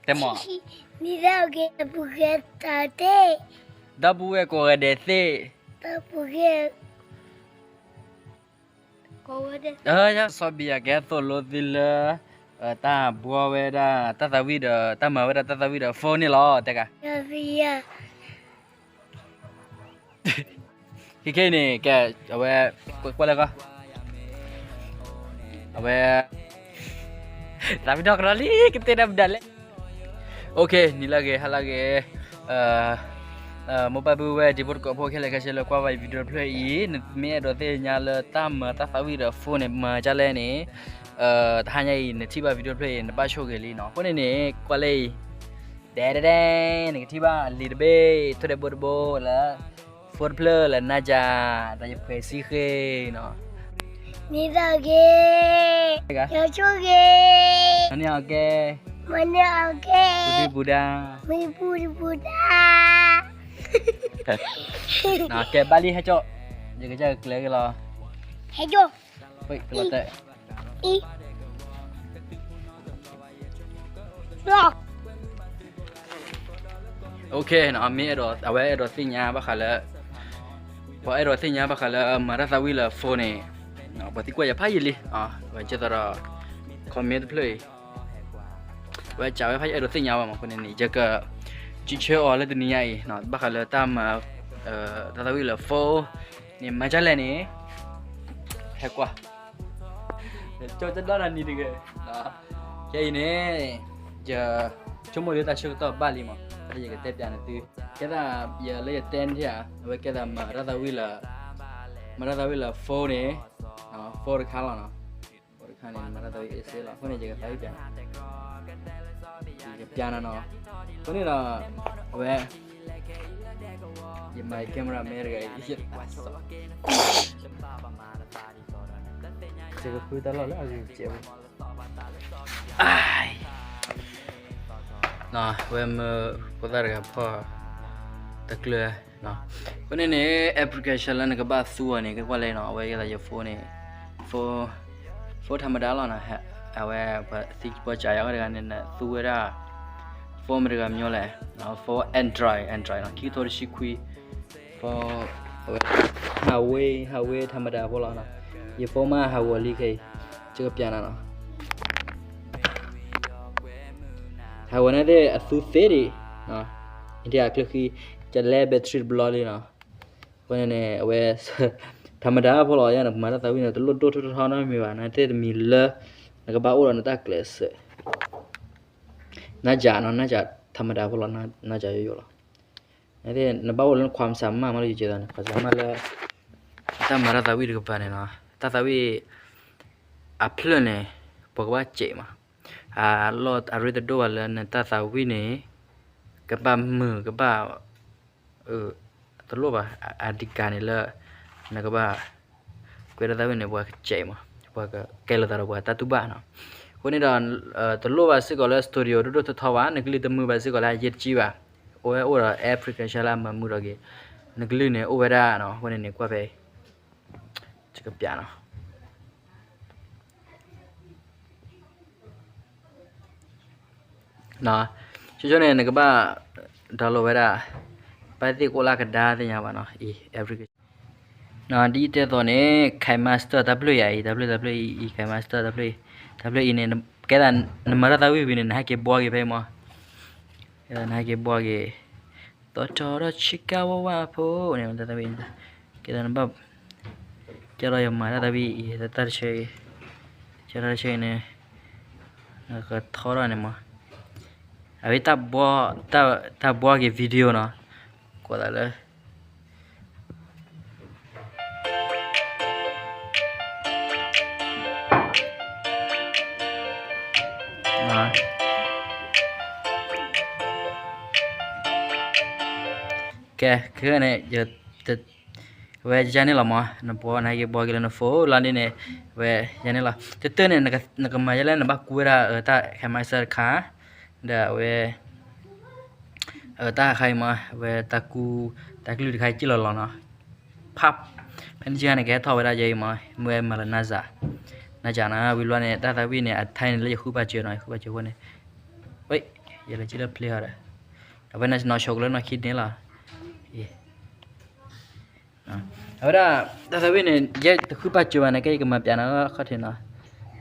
တဲမး, နံၤသၢက့ၤပူၤကဲတၢ်သ့ၣ်, ဒီပုၢ်ဝဲၢ်ကိးဂၤဒဲးသ့ၣ်, ဒီပုၢ်ဝဲၢ် စီၤဘံယၤကဲသိၣ်လိသုလၢ တၢ်ဘှီဝဲဒၣ်တၢ်သးဝံၣ်ဒီး တၢ်မၤဝဲဒၣ်တၢ်သးဝံၣ်ဒီး phone န့ၣ်လီၤ တဲကၤ. ခဲခဲအံၤန့ၣ် ကဲ, အဝဲ, ကွၢ်လၢကီၢ်, အဝဲ, သးဝံၣ်ထီၣ်ကဒီးလံ ကတဲဒၣ်ပဒၣ်လဲၣ်. OK, နံၤလၢဂ့ၤ ဟါလၢဂ့ၤ, မိၢ်ပၢ်ပုၢ်ဝဲၢ်တံၤဖိသကိးဖိခဲလၢာ်ခဲဆ့လၢကွၢ်ဘၣ်ယ video တဖျၢၣ်အံၤ, နမ့ၢ်အဲၣ်ဒိးသ့ၣ်ညါလၢတၢ်မၤတၢ်သးဝံၣ်ဒီး phone န့ၣ် မၤဒ်လဲၣ်န့ၣ်, တဟါညါအံၤ နထံၣ်ဘၣ် video တဖျၢၣ်အံၤ နဘၣ်ဆိၣ်ဂ့ၤလံနီၤ. အဃိန့ၣ်န့ၣ် ကွၢ်လၢအံၤ, ဒဲဒဲဒဲ, နကထံၣ်ဘၣ်လံာ်တဘ့ၣ် ထိၣ်ဒဲးဘိတဘိလၢ phone တဖျၢၣ်လၢနၤယၤ, ဒီးယဖှဲးစံဃ့နီၤ. နံၤသၢက့ၤ, ယဆိၣ်ဂ့ၤ, မၤန့ၢ်အီၤကဲ, မၤန့ၢ်အီၤကဲ, ပူၤဒုပူၤဒါ, မ့ၢ်ပူၤဒုပူၤဒါ. ကဲဘၣ်လံ ဟဲကၠီ, ယကစၢ်ကကျဲၤက့ၤလီၤ. ဟဲကၠီ, ကလီၤတဲာ် OK, မ့ၢ်အဲၣ်ဒိး အဝဲအဲၣ်ဒိးသ့ၣ်ညါဘၣ်ဃးလၢ, ပှၤအဲၣ်ဒိးသ့ၣ်ညါဘၣ်ဃးလၢမၤတၢ်သးဝံၣ်လၢ phone န့ၣ်, ပှၤသံကွၢ်ယၤဖးယံာ်လံ, ဝဲကဲသိးဒီး comment တဖျၢၣ်အံၤ, ဝဲကးဝဲဖးယံာ်အဲၣ်ဒိးသ့ၣ်ညါဘၣ်မး အဃိန့ၣ်န့ၣ် ယက စံးဆၢအီၤလၢတနံၤညါအံၤ ဘၣ်ဃးလၢတၢ်မၤ တၢ်သးဝံၣ်လၢ phone န့ၣ် မၤဒ်လဲၣ်န့ၣ်, ဟဲကွၢ် ကၠီတဒီနၤနံၤတဂ့ၤ, ခဲအံၤန့ၣ်, ယဆိကမိၣ်လၢတၢ်ဆၢကတီၢ်ဘၣ်လံမး, ယကတဲပျးနသု, ကဲသးယလၢယတဲန့ၣ်ဧါ, အဝဲကဲသးမၤတၢ်သးဝံၣ်လၢ, မၤတၢ်သးဝံၣ်လၢ phone န့ၣ်, phone တခါလီၤနီၤ, phone တခါန့ၣ် မၤတၢ်သးဝံၣ်အ့စ့လီၤ, အဃိန့ၣ် ယကသးဝံၣ်ပျးနၤ ယကပျးနၤနီၤ, အဃိန့ၣ်ဒီး, အဝဲ, ယမၤ camera man တဂၤအံၤ, ယကဃုတၢ်လီၢ်လၢအဂ့ၤကဲးဖိ, ဝဲမၢဖိသၣ်တဂၤဖီၣ်, တကျၢၤ, အဃိန့ၣ်န့ၣ် application လၢနကဘၣ်သူအီၤန့ၣ် ကကွၢ်လဲၣ်နီၤ, အဝဲကဲသးယ phone န့ၣ်, phone, phone ထးမဒါလီၤနီၤ, အဝဲပှၤသံပှၤစးယၤဂီၢ်တဂၤန့ၣ် နသူဝဲဒၣ် phone မ့ၢ်တဂၤမညီလဲၣ်, phone Android, Android နီၤ, ခံကထိတဆံခွံ, phone, အဝဲ, Huawei, Huawei ထးမဒါဖိလီၤနီၤ, ယ phone မး Huawei လံခဲအံၤ, ယကပျးနၤနီၤ Huawei န့ၣ်သ့ၣ်အသူသ့ဒံး, အ့ဒံအကျၢၤဃံ, ကလဲ battery တဘျီလံနီၤ, အဃိန့ၣ်န့ၣ် အဝဲ, ထးမဒါဖိလီၤယါန့ၣ် ပမၤတၢ်သးဝံၣ်န့ၣ် တလိၣ်ဒိၣ်ထီၣ်ထီထီနီတမံၤဘၣ်, နသ့ၣ်တမံၤလၢ, နကဘၣ်အိၣ်ဒီးနတၢ်ကျဲးစၢး, နၤယၤနီၤ နၤယၤ ထးမဒါဖိလီၤ, နၤယၤယိယိလီၤ, နသ့ၣ်နဘၣ်အိၣ်လၢနခွါမစၢ်မၢ်မးလၢယကဲသးန့ၣ် ခွါမစၢ်မၢ်လၢ တၢ်မၤတၢ်သးဝံၣ်တကပၤန့ၣ်နီၤ, တၢ်သးဝံၣ် အဖျၢၣ်န့ၣ် ပှၤကဘၣ်စဲးမး, အလီၢ်အရ့တဒိၣ်ဘၣ်လၢနတၢ်သးဝံၣ်န့ၣ် ကဘၣ်မုာ်ကဘၣ်, တလိၣ်ဘၣ်, အဓိကန့ၣ်လၢ နကဘၣ် ကွဲးတၢ်သးဝံၣ်န့ၣ် ပှၤကစဲးမး, ပှၤကကဲလိာ်သးဒီးပှၤတၢ်တူၢ်ဘၣ်နီၤ, အဃိန့ၣ်ဒီး, တလိၣ်ဘၣ်စ့ၢ်ကီးလၢ studio ဒိၣ်ဒိၣ်ထီထီဘၣ်, နကလုၢ်တမုာ်ဘၣ်စ့ၢ်ကီးလၢအယဲၢ်တကံဘၣ်, အိၣ်ဝဲအိၣ်ဒီး application လၢအမၤမုာ်ဒီးက့ၤ, နကလုၢ်န့ၣ်အိၣ်ဝဲဒၣ်နီၤ, အဃိန့ၣ်န့ၣ် ကွၢ်ဖဲ, ယကပျးနီၤ ဆိဆိန့ၣ် နကဘၣ် download ဝဲဒၣ်, ဘၣ်သ့ၣ်ကိးလၢကဒါသ့ၣ်ညါဘၣ်နီၤ, အံၤ application ဒ်တဲသိးန့ၣ် KineMaster တၢ်ဖျၢၣ်အံၤ, တၢ်ဖျၢၣ် တၢ်ဖျၢၣ်အံၤ KineMaster တၢ်ဖျၢၣ်အံၤ, တၢ်ဖျၢၣ်အံၤန့ၣ် ကဲသး နမၤတၢ်သးဝံၣ်ဝံၤန့ၣ် နဟဲက့ၤဘှီက့ၤဖဲအံၤမး, နဟဲက့ၤဘှီက့ၤ, သီထီၣ်ထီၣ်ဆ့ကၤဝါဝါဖိန့ၣ် တၢ်သးဝံၣ်, ကဲသးနဘၣ်, ကဲဒီးယမၤတၢ်သးဝံၣ်အံၤ တၢ်တဆၢအံၤ, ကဲဒီးတဆၢအံၤန့ၣ်, နကထီထီၣ်န့ၣ်မး, အဝဲ တၢ်ဘှီက့ၤ video နီၤ, ကွၢ်သးလၢ ကဲ, ခဲန့ၣ်, ဝဲယါန့ၣ်လီၤမး, နဘှီ နဟဲက့ၤဘှီက့ၤလၢန phone လီၤန့ၣ်န့ၣ်, ဝဲယါန့ၣ်လီၤ. တတၢၢ်န့ၣ် နကမၤယါလၢနဘၣ်ကူဝဲဒၣ်တၢ် KineMaster တခါ, ဒီးအဝဲ တၢ်ခါအံၤမး အဝဲတၢ်ကူ, တၢ်ကလုၢ်တခါအံၤကံၣ်လီၤလီၤနီၤ, ဖး, ဖဲန့ၣ်ကန့ၣ် ကဟဲထီၣ်ဝဲဒၣ်ယဲအံၤမး, မ့ၢ်ဝဲမၤလၢ NASA, NASA နီၤ, ဝံၤလီၤန့ၣ် တၢ်သးဝံၣ်န့ၣ် အထဲန့ၣ်လၢယဃုပာ်စၢၤနီၤ, ယဃုပာ်စၢၤအဃိန့ၣ်, ဝဲ ယလဲၤက့ၤလၢ play ဟီဒီး အဝဲန့ၣ်နီၢ်ဆိကလၢနီၢ်ခံန့ၣ်လီၤ. အဝဲဒၣ် တၢ်သးဝံၣ်န့ၣ် ယဲတဃုပာ်စၢၤဘၣ်န့ၣ် ကဲယကမၤပျးနၤလၢအခီၣ်ထံးနီၤ.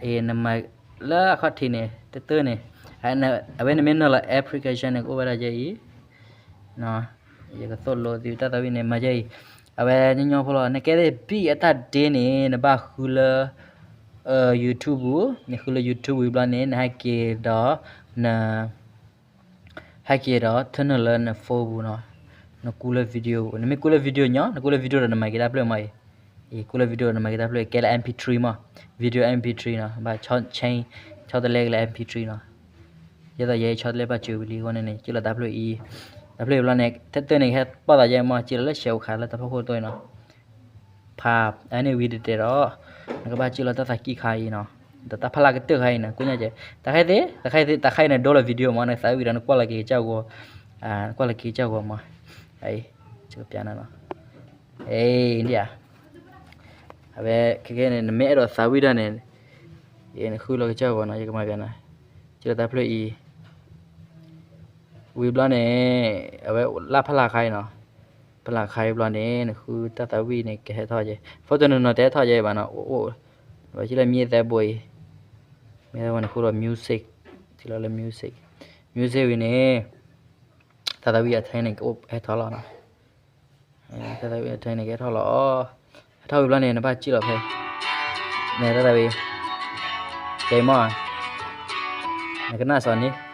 အံၤနမၤလၢအခီၣ်ထံးန့ၣ် တတၢၢ်န့ၣ် အဝဲန့ၣ်မ့ၢ်နုာ်လီၤ application န့ၣ် ကအိၣ်ဝဲဒၣ်ယဲအံၤ ယကသိၣ်လိသံတၢ်သးဝံၣ်န့ၣ် မၤယဲအံၤ အဝဲညီညီဖိလီၤ. နကဲသ့ၣ် beat အတၢ်ဒ့န့ၣ် နဘၣ်ဃုလၢ YouTube ပူၤ, နဃုလၢ YouTube ဝံၤဘျီန့ၣ် နဟဲက့ၤဒီး န ဟဲက့ၤဒီး turn လၢန phone ပူၤနီၤ, နကူလၢ video ပူၤ, နမ့ၢ်ကူလၢ video ညီ, နကူလၢ video ဒီးနမၤက့ၤတၢ်ဖျၢၣ်မးအံၤ, အံၤကူလၢ video ဒီးနမၤက့ၤတၢ်ဖျၢၣ် ကဲလၢ MP three မး, video MP three နီၤ, ဘၣ် change ဆီတလဲက့ၤလၢ MP three နီၤ, ဒ်သိးယဲဆီတလဲဘၣ်စၢၤဝံၤလံအဃိန့ၣ်န့ၣ် က့ၤလီၤတၢ်ဖျၢၣ်အံၤ, တၢ်ဖျၢၣ်အံၤဘျီန့ၣ် တၢၢ်န့ၣ် ကဟဲပီၣ်သးယဲမး က့ၤလီၤလၢ share ခါလၢတၢ်ဖီခိၣ်တိၢ်အံၤနီၤ ဖး အန့ၣ်ဝံၤတတဲဒီး နကဘၣ်စံၣ်လီၤတၢ်သးကံၢ်ခါအံၤနီၤ, ဒီးတၢ်ဖးလၢကတၢၢ်ခါအံၤန့ၣ် ကွၢ်ညါကဲ, တၢ်ခါသ့, တၢ်ခါအံၤန့ၣ် ဒိလီၤ video မး နသးဝံၣ်ဒီးနကွၢ်လီၤက့ၤကစၢ်ဂီၤ, နကွၢ်လီၤက့ၤကစၢ်ဂီၤမး, အံၤ, ကပျးနၤနီၤ, အံၤ, အဝဲ ခဲကဲန့ၣ် နမ့ၢ်အဲၣ်ဒိးသးဝံၣ်ဒၣ်န့ၣ်, နဃုလီၤကစၢ်ဂီၤနီၤ ယကမၤပျးနၤ, စံၣ်လီၤတၢ်ဖျၢၣ်အံၤ ဝံၤဘျီန့ၣ် အဝဲလၢဖးလၢ်ခါအံၤနီၤ, ဖးလၢ်ခါအံၤဘျီန့ၣ် နဃုတၢ်သးဝံၣ်န့ၣ် ကဟဲထီၣ်ကဲ, ဖိတနီၤနီၤတဟဲထီၣ်ကဲဘၣ်နီၤ, အိၣ်, ဘၣ်စံၣ်လၢမံသဲဘိအံၤ, မံသဲဘိန့ၣ် နဃုလီၤ music, စံၣ်လီၤလၢ music, music ဝံၤန့ၣ် တၢ်သးဝံၣ်အထဲန့ၣ် ကအိၣ်ဟဲထီၣ်လီၤနီၤ, တၢ်သးဝံၣ်အထဲန့ၣ် ကဟဲထီၣ်လီၤ, ဟဲထီၣ်ဝံၤဘျီန့ၣ် နဘၣ်စံၣ်လီၤဖဲ နဲတၢ်သးဝံၣ်, ကဲမး, နကနၣ်စီၤန့ၣ်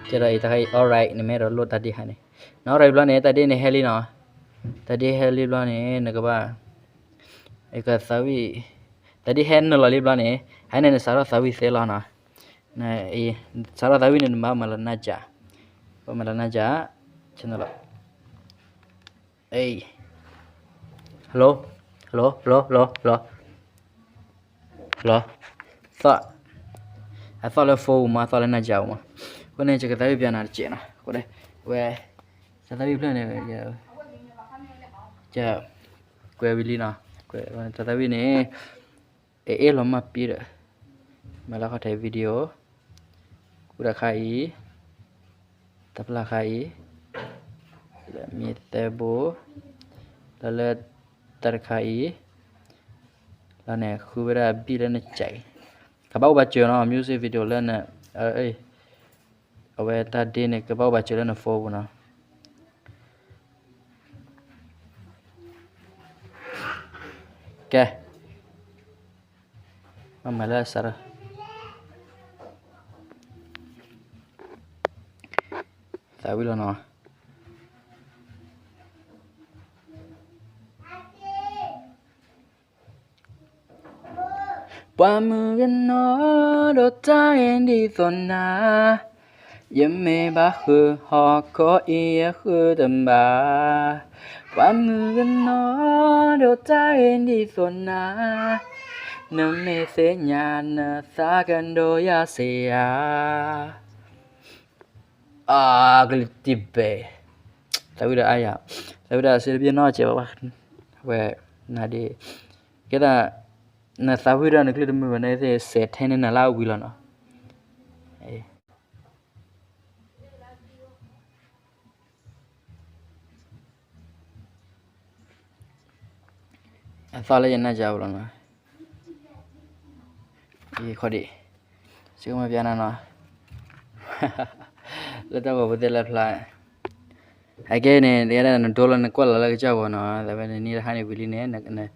ကဲဒီးအံၤတခါအံၤ alright နမ့ၢ်အဲၣ်ဒိးလိၣ်တၢ်ဒ့ဟါန့ၣ်, န alright ဘျီန့ၣ် တၢ်ဒ့န့ၣ်ဟဲလံနီၤ, တၢ်ဒ့ဟဲလံဘျီန့ၣ် နကဘၣ်, ကသးဝံၣ်, တၢ်ဒ့ဟဲနုာ်လီၤလံဘျီန့ၣ် ဟဲန့ၣ်နစးထီၣ်သးဝံၣ်သ့လီၤနီၤ, စးထီၣ်သးဝံၣ်န့ၣ် နဘၣ်မၤလီၤနၢ်စၢ်, ဘၣ်မၤလီၤနၢ်စၢ်, ဆလ hello, hello, hello, hello, hello, hello, သီၣ်, အသီၣ်လၢ phone မး အသီၣ်လၢနၢ်စၢ်မး, အဃိန့ၣ် ယကသးဝံၣ်ပျးနၤတစဲးနီၤ, အဃိန့ၣ် ဝဲ, တၢ်သးဝံၣ်ဖျၢၣ်န့ၣ်, ယ, ကွဲးဝံၤလံနီၤ, တၢ်သးဝံၣ်န့ၣ်, အ့ၣ်လီၤမၢ်ပံဒီး, မ့ၢ်လၢခီၣ်ထံး video, ကူတၢ်ခါအံၤ, တၢ်ဖးလၢ်ခါအံၤ, လၢမံသဲဘိ, လၢလၢ, တၢ်တခါအံၤ, လၢန့ၣ် ဃုဝဲဒၣ် beat လၢနစဲး, ကဘၣ်အိၣ်ဘၣ်စၢၤနီၤ music video လၢန, အဝဲတၢ်ဒ့န့ၣ် ကဘၣ်အိၣ်ဘၣ်စၢၤလၢန phone ပူၤနီၤ, ကဲ, မ့ၢ်လၢစးထီၣ်, သးဝံၣ်လီၤနီၤ. ပှၤမုၣ်ကနီၤဒိးတၢ်အ့ၣ်ဒ်သိးနၤ, ယမ့ၢ်ဘၣ်ဃုဟီၣ်ခိၣ်အံၤ ယဃုတဘၣ်, ပှၤမုၣ်ကနီၤဒိးတၢ်အ့ၣ်ဒ်သိးနၤ, နမ့ၢ်သ့ၣ်ညါနသးကဒိယါစ့ယၤ အကလုၢ်တံၢ်ဘဲ, သးဝံၣ်ဒီးအါယၤ, သးဝံၣ်ဒီးစ့တဘ့ၣ်နီၢ်ကဲးဘၣ်, ဝဲ, နဒ့, ကဲဒၣ်, နသးဝံၣ်ဒီးနကလုၢ်တမုာ်ဘၣ်န့ၣ်သ့ၣ် စဲးထဲန့ၢ်နၤလၢအဝံၤလီၤနီၤ. အသီၣ်လၢယနၢ်စၢ်အိၣ်လီၤနီၤ. ယခီဒံး, စ့ကမၤပျးနၤနီၤ, လၢတၢ်ဂီၤပူၤသ့ၣ်လၢဖျါ, အကဲန့ၣ် တကဲဒၣ်နဒိလီၤနကွၢ်လီၤလၢကစၢ်ဂီၤနီၤ, သးဝဲန့ၣ်နံၣ်တဟါန့ၣ်ဝံၤလံန့ၣ်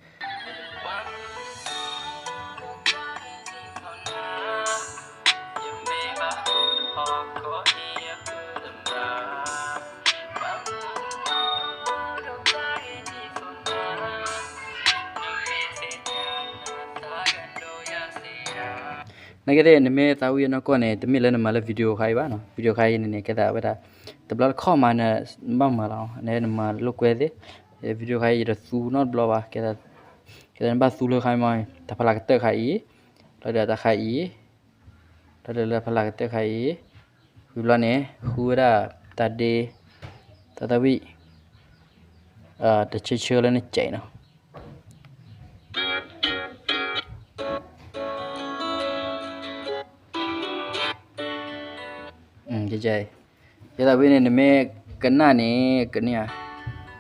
နာ်က့သ့ၣ် နမ့ၢ်သးဝံၣ်အနီၢ်ကီၢ်န့ၣ် တမ့ၢ်လၢနမၤလၢ video ခါအံၤဘၣ်နီၤ, video ခါအံၤန့ၣ်န့ၣ် ကဲသးဝဲဒၣ် တဘျီတခီၣ်မးန့ၣ် နဘၣ်မၤလီၤ, နမၤလိာ်ကွဲသ့ၣ်, video ခါအံၤယတသူနီတဘျီဘၣ်, ကဲသးနဘၣ်သူလၢခါမး, တၢ်ဖးလၢ်ကတၢၢ်ခါအံၤ, လီၤဒီးတၢ်ခါအံၤ, လီၤဒီးလၢဖးလၢ်ကတၢၢ်ခါအံၤ, ဝံၤဘျီန့ၣ် ဃုဝဲဒၣ်တၢ်ဒ့, တၢ်သးဝံၣ်, တဆၢဆၢလၢနစဲးနီၤ. ယဲ ယဲသးဝံၣ်န့ၣ် နမ့ၢ်ကနၣ်န့ၣ် ကနၣ်ဧါ,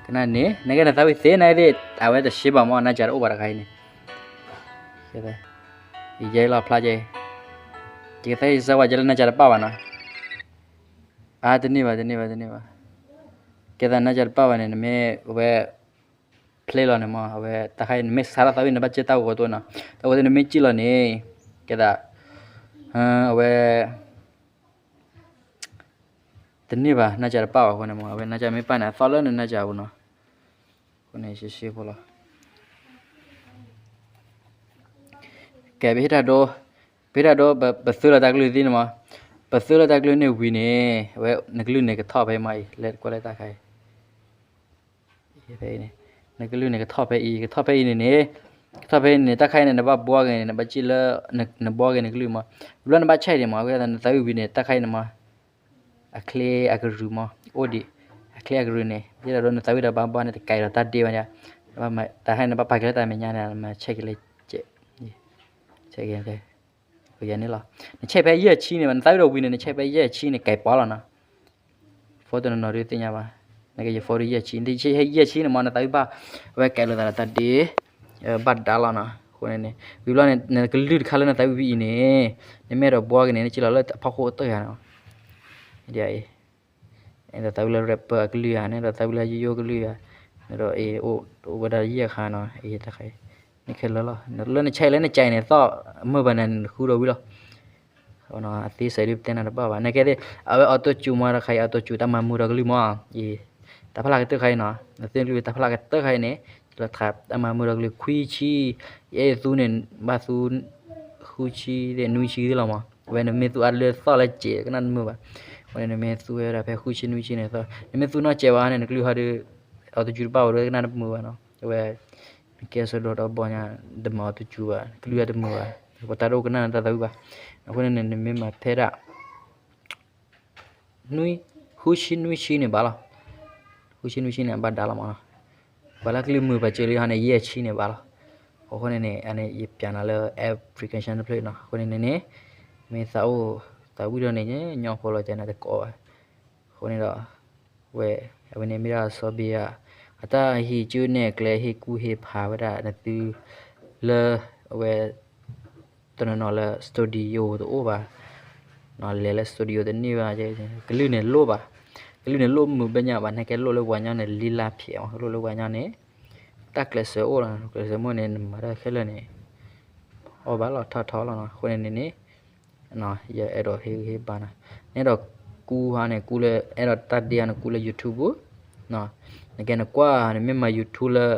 ကနၣ်န့ၣ် နကဲနသးဝံၣ်သ့နသ့ၣ် အဝဲတရှဲဘၣ်မၢ် နါစၢ်တအိၣ်ဘၣ်တခါအံၤန့ၣ်, ယဲလီၤဖျါကဲ, ယကသးယစၢဝဲကဲလၢနါစၢ်တပာ်ဘၣ်နီၤ, အါ တန့ၢ်ဘၣ် တန့ၢ်ဘၣ် တန့ၢ်ဘၣ်, ကဲသးနါစၢ်တပာ်ဘၣ်န့ၣ် နမ့ၢ်အဝဲ play လီၤန့ၣ်မၢ် အဝဲတၢ်ခါအံၤ နမ့ၢ်စးထီၣ်သးဝံၣ်န့ၣ် ဘၣ်စၢတၢ်ဂီၤတိၢ်နီၤ, တၢ်ဂီၤတိၢ်နမ့ၢ်စံၣ်လီၤန့ၣ်, ကဲသး အဝဲ တန့ၢ်ဘၣ် နါစၢ်တပာ်ဘၣ်အဃိန့ၣ်မၢ် အဝဲနါစၢ်မ့ၢ်ပာ်န့ၣ် အသီၣ်လၢနနါစၢ်အပူၤနီၤ, အဃိန့ၣ် ရှဲရှဲဖိလီၤ. ကဲ ပဟ့ၣ်တၢ်ဒိ, ပဟ့ၣ်တၢ်ဒိ ပသုလီၤတၢ်ကလုၢ်သ့န့ၣ်မၢ်, ပသုလီၤတၢ်ကလုၢ်န့ၣ်ဝံၤန့ၣ် အဝဲနကလုၢ်န့ၣ်ကထီၣ်ဖဲအံၤမၢ်အံၤ လဲၤကွၢ်လၢတၢ်ခါအံၤ ဖဲအံၤန့ၣ်, နကလုၢ်န့ၣ်ကထီၣ်ဖဲအံၤ ကထီၣ်ဖဲအံၤန့ၣ်န့ၣ်, ကထီၣ်ဖဲအံၤန့ၣ် တၢ်ခါအံၤန့ၣ် နဘၣ်ဘှီက့ၤန့ၣ် နဘၣ်စံၣ်လၢ နဘှီက့ၤနကလုၢ်မၢ်, ဘျီနဘၣ်ဆဲးန့ၣ်မၢ် အဃိသတးနသးဝံၣ်ဝံၤန့ၣ် တၢ်ခါအံၤန့ၣ်မၢ်, အချ့အကရူၢ်မၢ် အိၣ်ဒံး, အချ့အကရူၢ်န့ၣ် ယဲဒၣ်ဒိနသးဝံၣ်ဒီးဘၣ်ဘၣ်န့ၣ် တကဲဒီးတၢ်ဒ့ဝဲဒၣ်, တၢ်ခါအံၤန့ၣ် နဘၣ်ပာ်က့ၤလၢတၢ်မဲာ်ညါန့ၣ် နမၤဆဲးက့ၤလၢကဲး, ဆဲးက့ၤ ယဲန့ၣ်လီၤ, နဆဲးဖဲယဲၢ်ဆံန့ၣ် နသးဝံၣ်ဒီးဝံၤန့ၣ် နဆဲးဖဲယဲၢ်ဆံန့ၣ် ကဲးပီလီၤနီၤ, phone တနီၤနီၤဒုးသ့ၣ်ညါဘၣ်, နကယ phone ဒုးယဲၢ်ဆံ နဆဲးယဲၢ်ဆံန့ၣ်မၢ် နသးဝံၣ်ဘၣ်, အဝဲကဲးလိာ်သးဒီးတၢ်ဒ့, ဘၣ်ဒါလီၤနီၤ, အဃိန့ၣ်န့ၣ် ဝံၤဘျီန့ၣ် နကလုၢ်တခါလၢနသးဝံၣ်ဝံၤအံၤန့ၣ်, နမ့ၢ်အဲၣ်ဒိးဘှီက့ၤန့ၣ် နစံၣ်လီၤလၢအဖီခိၣ်အတၢၢ်ယၤနီၤ, ဒ်အံၤ နအဲၣ်ဒိးသးဝံၣ်လၢ rapper အကလုၢ်ဧါ, နအဲၣ်ဒိးသးဝံၣ်လၢယိယိကလုၢ်ဧါ, နအဲၣ်ဒိးအ့ၣ် အိၣ်ဝဲဒၣ်ယဲၢ်ခါနီၤ, အ့ၣ်တခါအံၤ, နခဲလၢာ်လီၤ, လၢနဆဲးလၢနကဲးန့ၣ် သီၣ်မုာ်ဘၣ်န့ၣ် နဃုဒီးဝံၤလီၤ, အသ့စဲးဒုးပတဲနၤတဘၣ်ဘၣ်, နကဲသ့ၣ် အဝဲ Auto Tune မၢ်တခါအံၤ Auto Tune တၢ်မၤမုာ်ဒီးကလုၢ်မၢ်, အံၤ တၢ်ဖးလၢ်ကတၢၢ်ခါအံၤနီၤ, နသုနကလုၢ်တၢ်ဖးလၢ်ကတၢၢ်ခါအံၤန့ၣ်, လီၤထးတၢ်မၤမုာ်ဒီးကလုၢ်ခွံဆံ, ယအဲၣ်သူန့ၣ် ဘၣ်သူ ဃုဆံသ့ၣ် နွံဆံသ့ၣ်လီၤမၢ်, အဝဲနမ့ၢ်သူအါတလၢသီၣ်လၢကဲးကနၣ်တမုာ်ဘၣ်, အဃိန့ၣ် နမ့ၢ်သူဝဲဒၣ်ဖဲဃုဆံနွံဆံန့ၣ်သီၣ်, နမ့ၢ်သူနီၢ်ကဲးဘၣ်န့ၣ် နကလုၢ်ဟီဒုး Auto Tune တဘၣ်အိၣ်ဒီးကနၣ်တမုာ်ဘၣ်နီၤ, အဝဲ နကဲးစၢးဒိးဒီးဘီညါ တမၤ Auto Tune ဘၣ် နကလုၢ်တမုာ်ဘၣ်, ပတၢ်တအိၣ်ကနၣ်နတၢ်သးဝံၣ်ဘၣ်, အဃိန့ၣ် နမ့ၢ်မၤဖဲဒၣ် နွံ ဃုဆံနွံဆံန့ၣ်ဘၣ်လီၤ, ဃုဆံနွံဆံန့ၣ်အဘၣ်ဒါလီၤမၢ်နီၤ, ပှၤလၢကလုၢ်မုာ်ပှၤစၢၤလံဟီန့ၣ် ယဲၢ်ဆံန့ၣ်ဘၣ်လီၤ, အဃိန့ၣ်န့ၣ် အန့ၣ် ယပျးနၤလၢ application တဖျၢၣ်နီၤ, အဃိန့ၣ်န့ၣ်န့ၣ် မ့ၢ်သးအိၣ်သးဝံၣ်ဒီးန့ၣ် ညီဖိလီၤကန့ၣ်တကအီၣ်ဘၣ်, အဃိန့ၣ်ဒီး ဝဲ အဝဲန့ၣ်မ့ၢ်ဒၣ်စီၤဘ့ယၤ အတၢ်ဟံးကၠူနဲၣ်ကျဲ ဟ့ၣ်ကူၣ်ဟ့ၣ်ဖးဝဲဒၣ်နသု လၢ အဝဲ တနီၤနီၤလၢ studio တအိၣ်ဘၣ်, လဲၤလၢ studio တန့ၢ်ဘၣ်, ကလုၢ်န့ၣ်လိၣ်ဘၣ်, ကလုၢ်န့ၣ်လိၣ်မုာ်ဘၣ်ညါဘၣ် နကဲလိၣ်လၢပှၤညီန့ၣ် လံလါဖျဲးမး လိၣ်လၢပှၤညီန့ၣ် တၢ်ကျဲးစၢးအိၣ်လီၤ, ကျဲးစၢးမိၣ်န့ၣ် နမၤတၢ်ခဲလၢာ်န့ၣ် အီၣ်ဘၣ်လီၤထီၣ်ထီလီၤနီၤ, အဃိန့ၣ်န့ၣ်န့ၣ် ယအဲၣ်ဒိးဟ့ၣ်ဂံၢ်ဟ့ၣ်ဘါနၤ, နအဲၣ်ဒိးကူဟီန့ၣ် ကူလၢ အဲၣ်ဒိးတၢ်ဒ့ဟီန့ၣ် ကူလၢ YouTube ပူၤ, နကဲနကွၢ် နမ့ၢ်မၤ YouTube လၢ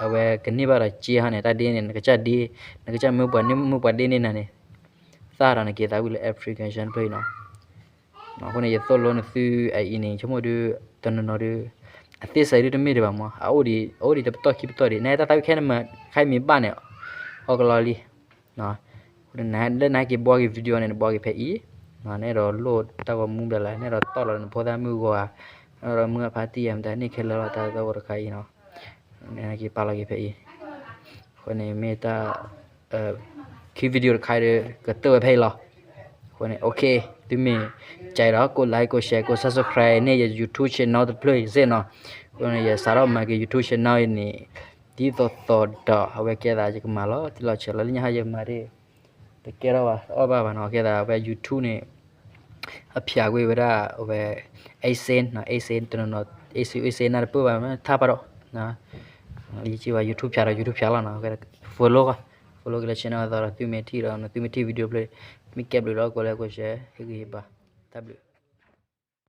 အဝဲကန့ၢ်ဘၣ်ဒီးစ့ဟီန့ၣ် တၢ်ဒ့န့ၣ် နကစၢ်ဒ့, နကစၢ်မၢပှၤန့ၢ်မၢပှၤဒ့န့ၢ်နၤန့ၣ်, သၣ်ဒီးနက့ၤသးဝံၣ်လၢ application တဖျၢၣ်အံၤနီၤ, အဃိန့ၣ် ယသိၣ်လိနသုအအံၤန့ၣ် ဆိကမိၣ်ဒုး တနီၤနီၤဒုး အသ့စဲးဒုးတမ့ၢ်ဒံးဘၣ်မး အအိၣ်ဒံး အအိၣ်ဒံးတပတီၢ်ခံပတီၢ်ဒံး နတၢ်သးဝံၣ်ခဲနမၤ ခဲမ့ၢ်ဘၣ်န့ၣ် အီၣ်ကလီလံ လၢနဟဲက့ၤဘှီက့ၤ video န့ၣ် နဘှီက့ၤဖဲအံၤ, နအဲၣ်ဒိးလိၣ်တၢ်ဂီၤမူဘျီလၢ နအဲၣ်ဒိးတီၣ်လီၤနဖိသၣ်မုၢ်ဂီၤဧါ, နအဲၣ်ဒိးမုၢ်အဖါတံၢ်ဧါ မတၤန့ၣ်ခဲလၢာ်လီၤ တၢ်သီၣ်တခါအံၤနီၤ, နဟဲက့ၤပာ်လီၤက့ၤဖဲအံၤ, အဃိန့ၣ်မ့ၢ်တၢ် ခံ video တခါဒီး ကတၢၢ်ဝဲဖဲအံၤလီၤ. အဃိန့ၣ် OK သုမ့ၢ်ကဲဒီး ကိး like ကိး share ကိး subscribe န့ၢ်ယ YouTube channel တဖျၢၣ်အံၤစ့ၢ်နီၤ. အဃိန့ၣ် ယစးထီၣ်မၤက့ၤ YouTube channel အံၤန့ၣ် ဒ်သိးသိးဒီး အဝဲကဲသးယကမၤလီၤတံၢ်လီၤဆဲးလီၤ လၢညါဟါယမၤဒ် တကဲထီၣ်ဘၣ် တအီၣ်ဘၣ်ဘၣ်နီၤ. ကဲသးဝဲ YouTube န့ၣ် အဖျါကွံာ်ဝဲဒၣ် အဝဲ AdSense နီၤ AdSense တနီၤနီၤ AdSense AdSense နၢ်တပၢၢ်ဘၣ် ထါပာ်ဒီး ယက့ၤဘၣ် YouTube ဖျါဒီး YouTube ဖျါလီၤနီၤ. follow ကီး follow က့ၤလၢ channel အသိးဒီး သုမ့ၢ်ထံၣ်ဒီး သုမ့ၢ်ထံၣ် video ဖျၢၣ် မ့ၢ်ကဲဘျုးဒီး ကိး like ကိး share ဟ့ၣ်ဂံၢ်ဟ့ၣ်ဘါ တၢ်ဘျုး